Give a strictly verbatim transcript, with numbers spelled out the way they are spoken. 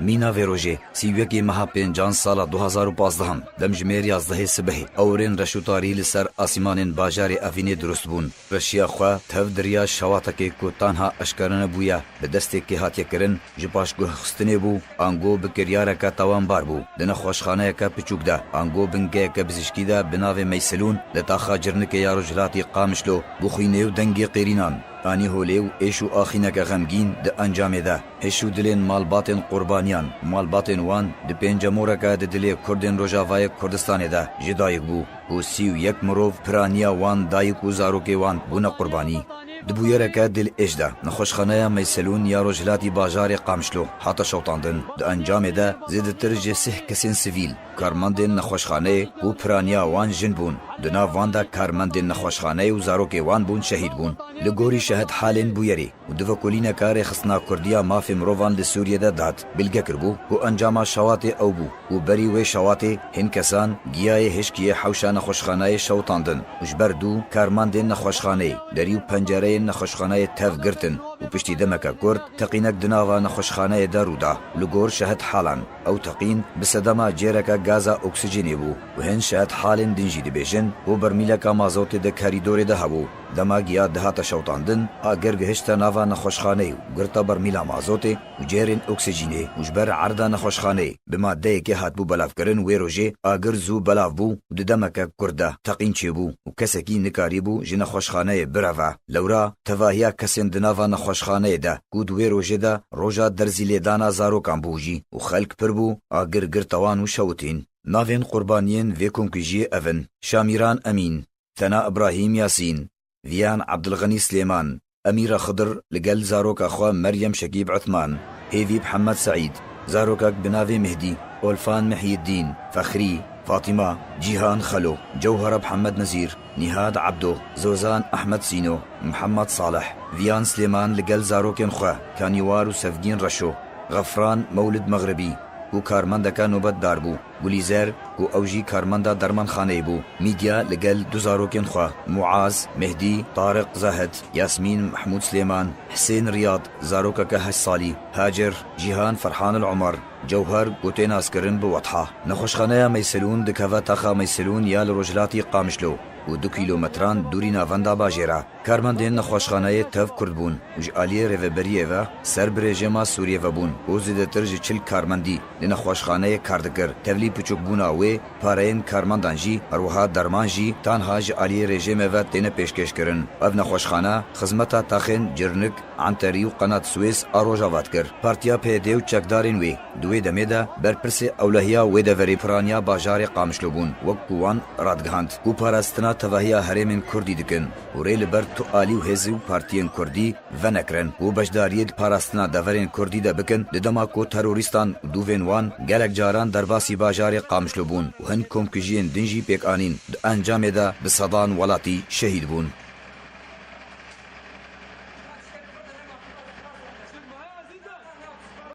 Mîna vê rojê, sî û yekê meha pêncan sala du hazar û pazdeh, demjimêr yazdehê sibehê, ewrên reş û tarî li ser asîmanên bajarê Evînê dirust bûn. Reşiya xwe tev di riya şewatekê ku tanha eşkere nebûye, bi destekê hatiye kirin, ji paşguhxistinê bû, ango bi kiryareke tawanbar bû. Di nexweşxaneyeke piçûk de, ango bingeyeke bizişkî de bi navê Meyselûn li taxa Cirnikê ya Rojhilatî Qamişlo, bi xwînê û dengê qêrînan, anî holê û êş û axîneke xemgîn di encamê de hiş û dilên malbatên qurbaniyan, malbatên wan di pêncemoreke di dilê Kurdên Rojavayê Kurdistanê de ji dayik bû. Ku sî û yek mirov piraniya wan dayik û zarokê wan bûne qurbanî. Di bûyereke dilêş de, nexweşxaneya Meyselûn ya rojhilatî bajarê Qamişlo hate şewitandin. Di encamê de zêdetir ji sih kesên sivîl, karmendên nexweşxaneyê ku piraniya wan jin bûn, di nav wan de karmendên nexweşxaneyê û zarokê wan bûn şehîd bûn. Li gorî şehid halên bûyerê, û di vekolîneka Rêxistina Kurdî ya Mafê Mirovan li Sûriyê de dihat bilge kiribû ku encama şewatê ew bû û berî wê şewatê hin kesan giyayê hişkiyê hewşa nexweşxaneyê şewitandin û ji ber dû karmendên nexweşxaneyê derî û pencereyên nexweşxaneyê tev girtin û piştî demeke kurt teqînek di nava nexweşxaneyê de rû da. Li gor şehid halan, ew teqîn bi sedema cêreke gaza oksîjenê bû û hin şehid halên din jî dibêjin ku bermîleka mazotê di kerîdorê de hebû. Dema giya dihate şewitandin, agir gihişte nava nexweşxaneyê û girte bermîla mazotê û cêrên oksîjînê û ji ber erda nexweşxaneyê bi madeyekê hatibû belavkirin, wê rojê agir zû belav bû û di demeke kurt de teqîn çêbû û kesekî nikarîbû ji nexweşxaneyê bireve. Lewra tevahiya kesên di nava nexweşxaneyê de ku di wê rojê de roja derzîlêdana zarokan bû jî û xelk pir bû, agir girte wan û şewitîn. Navên qurbaniyên vê komkujiyê ev in: Şamîran Emîn, Tena Ibrahîm Yasîn, Viyan Ebdilxenî Silêman, Emîra Xidir li gel zaroka xwe Meryem Şekîb Uthman, Hêvîb Hemed Seîd, zarokek bi navê Mihdî, Olfan Mihyîddîn, Fexrî, Fatîma, Cîhan Xelo, Cewhera Mihemed Nezîr, Nîhad Ebdo, Zozan Ehmed Sîno, Mihemed Salih, Viyan Silêman li gel zarokên xwe Kanîwar û Sevgîn Reşo, Xefran Mewlid Mexribî, ku karmendeke nobetdar bû, Gulîzer, ku ew jî karmenda dermanxaneyê bû, Mîdya li gel du zarokên xwe, Muaz, Mehdî, Tariq Zahid, Yasmîn Mehmûd Silêman, Hisên Riyad, zarokeke heşt salî, Hacer, Cîhan Ferhan El Omer, Cewher, ku tê naskirin bi Wetha. Nexweşxaneya Meyselûn dikeve taxa Meyselûn ya li rojhilatî Qamişlo û du kîlometran dûrî navenda bajêr e. Karmendên nexweşxaneyê tev kurt bûn û ji aliyê rêveberiyê ve ser bi rejîma Sûriyê ve bûn û zêdetir ji çil karmendî li nexweşxaneyê kar dikir. Tevlî piçûkbûna wê pareyên karmendan jî, her wiha derman jî tanha ji aliyê rejîmê ve têne pêşkêşkirin. Ev nexweşxane xizmeta taxên Cirnik, Enterî û Qenat Swês a Rojava dikir. Partiya P Y D û çekdarên wê di wê demê de berpirsê ewlehiya wê deverê piraniya bajarê Qamişlo bûn, wek ku wan radigihand, ku parastina tevahiya herêmên Kurdî dikin û rê li ber tu alî û hêz û partiyên Kurdî venekirin, ku beşdariyê di parastina deverên Kurdî de bikin, di dema ku terorîstan û dûvên wan gelek caran derbasî bajarê Qamişlo bûn û hin komkujiyên din jî pêk anîn. Di encamê de bi sedan welatî şehîd bûn.